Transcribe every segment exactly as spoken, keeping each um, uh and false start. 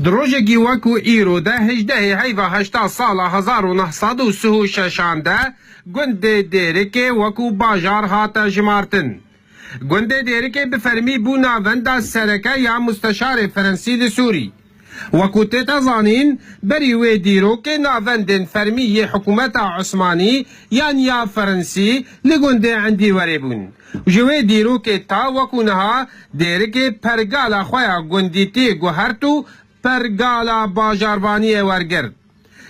Di rojekî wekû îro de hejdehê heyva heşta sala hezar û neh sed û sih û şeşan de gundê Dêrikê wekû bajar hate jimartin. Gundê Dêrikê bi fermî bû navenda sereke ya musteşarê Ferensî li Sûrî. Wekû tête zanîn, berî wê dîrokê navendên fermî yê hikûmeta Osmanî yan ya Ferensî li gundê Endîwerê bûn. Ji wê dîrokê ta wekû niha Dêrikê pergala xwe ya gundîtiyê guhert û pergala bajarvaniyê wergirt.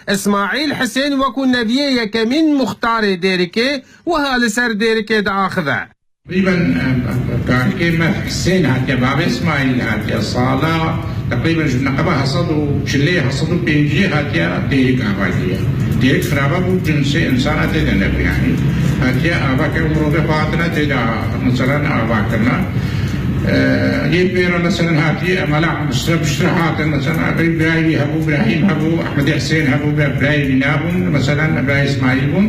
Îsmaîl Hisên wekû neviyê yekemîn muxtarê Dêrikê wiha li ser Dêrikê diaxive. Teqrîben, e, e, karikê me Hisên hatiye, bavê Îsmaîl hatiye, sala teqrîben ji neqeba hesed û çilê, hesed û pêncî hatiye Dêrik ava kiriye. Dêrik xirabe bû, cinsê insana tê de nebû, yanî hatiye ava kir, mirovê xwe hatine tê de, meselan, ava kirine. E, yê pê re, meselan, hatiye, em ala piştre, piştre hatin, meselan, birayê wî hebû, Îbrahîm hebû, Ehmedê Hisên hebû, be-, birayê wî nabûn, meselan, birayê Îsmaîl bûn,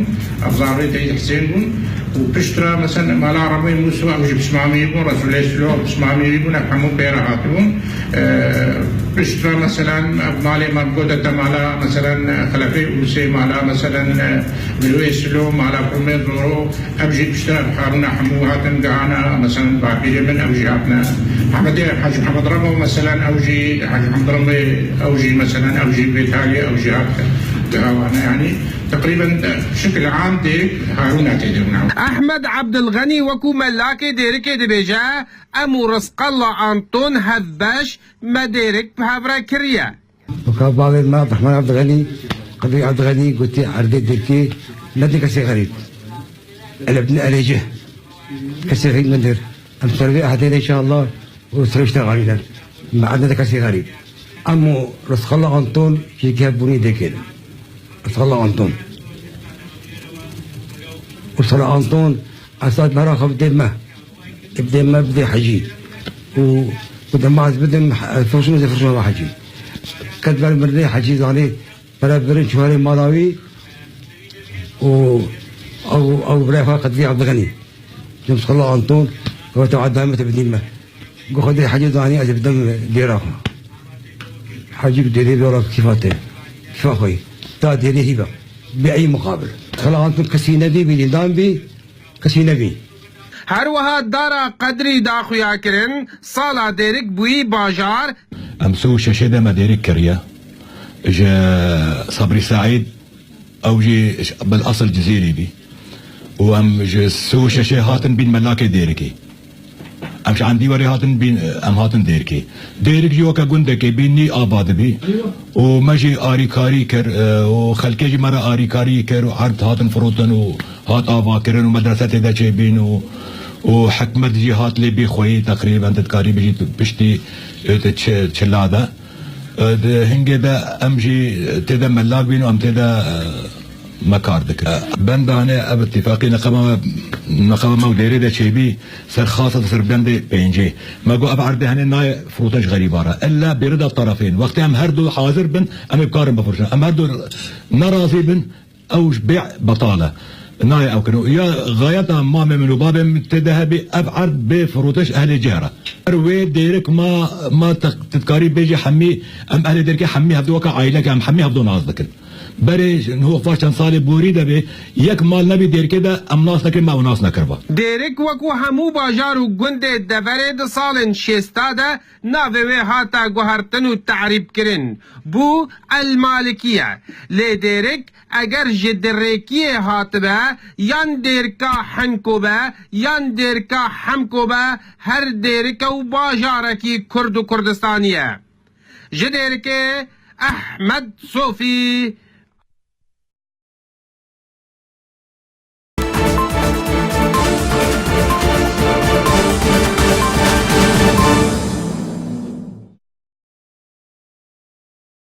ev zarokê Hisên bûn. Û piştre, meselan, mala Remê Mûso, ew jî pismamî bûn, Resûlê Silo, ew pismamî bûn, ev hemû pê re hatibûn. E, piştre, meselan, ev malê me gote te mala, meselan, Xelefê Ûsê, mala, meselan, Bilwê Silo, mala Kurmê Zoro, Ev jî piştre Harûna hemû hatin gihana, meselan, bapîrê min, ew jî hatine. Hemedê, Hecî Hemed Remo, meselan, ew jî, Hecî Hemed Remo, ew jî, meselan, ew jî vê talê, ew jî hat gihawane, yanî teqrîben şikil am dê Harûna tê de bûna. Ehmed Ebdilxenî wekû melakê Dêrikê dibêje, em û Rizqella Anton hevbeş me Dêrik bi hev re kiriye. Weka bavê me Abdurrahman Abdulganî, Qedrî Abdulganî gotî erdê Dêrikê nedin kesê xerîb. Ele bin erê cih. Kesê xerîb nedir. Em ser vê ehdê de inşallah û sirişte xalîden. Me erdê de kesê xerîb. Emo Rizqala Anton jî ke bûnî Dêrikê de. Rizqala Anton. Rizqala Anton esas mera xwe bidê me. Bidê me, bidê Hecî. Û, û dema ez bidim, e, firşin, ez ê firşin ve Hecî. Ket ber mirinê Hecî zanî, pere birin çuwarê mala wî û ew, ew birayê xwe Qedrî Abdixenî. Cem Sala Anton, wete edamet bidî me. Got Xwedê Hecî zanî, ez ê bidim dêra xwe. Hecî bi dêrê vê kîfa te. Kîfa xwe. Ta dêrê hî be. Bê ey muqabil. Sala Anton kesî nebî, bî dîndan bî. Kesî nebî. Her wiha dara Qedrî da xuya kirin, sala Dêrik bûyî bajar. Em sê û şeşê de me Dêrik kiriye. Ji Sabrî Seîd, ew jî bil esil Cizîrî bî. Û em ji sê û şeşê hatin bîn melakê Dêrikê. Em ji Endîwerê hatin bîn, em hatin Dêrikê. Dêrik jî weke gundekê bî, nî ava dibî. Û me jî arîkarî kir, e, û xelkê jî me re arîkarî kir û erd hatin firotin û hat avakirin û medrese tê de çêbîn û, û hikmet jî hat lê bî xweyî teqrîben tu dikarî bijî tu piştî, e, tu çi-, çila de. E, di hingê de em jî tê de melak bîn û em tê de, e, me kar dikir. E, benda hene ev îtîfaqî neqeba me, neqeba me û Dêrê de çêbî ser xasa de ser bendê pêncê. Me got ev erdê hene nayê firotin ji xerîba re. Ella bêrida terefên. Wextê em her du hazir bin, em ê bikarin bifirişin. Em her du nerazî bin, ew ji bê betal e. Nayê ew kirin. Ya xayeta mamê min û babê min tê de hebî, ev erd bê firotiş ehlê cih re. Her wê Dêrik ma, ma te, tu dikarî bêjî hemî, em ehlê Dêrikê hemî hevdu weke aîleke, em hemî hevdu nas dikin. Berê niho va çend salê borî de bê, yek mal nebî Dêrikê de em nas nekin, me ew nas nekiriba. Dêrik wekû hemû bajar û gundê deverê di salên şêsta de navê wê hate guhertin û terîb kirin. Bû El Malikiye. Lê Dêrik eger ji Dirêkiyê hatibe, yan Dêrka Hinko be, yan Dêrka Hemko be, her Dêrike û bajarekî Kurd û Kurdistanî ye. Ji Dêrikê Ehmed Sofî,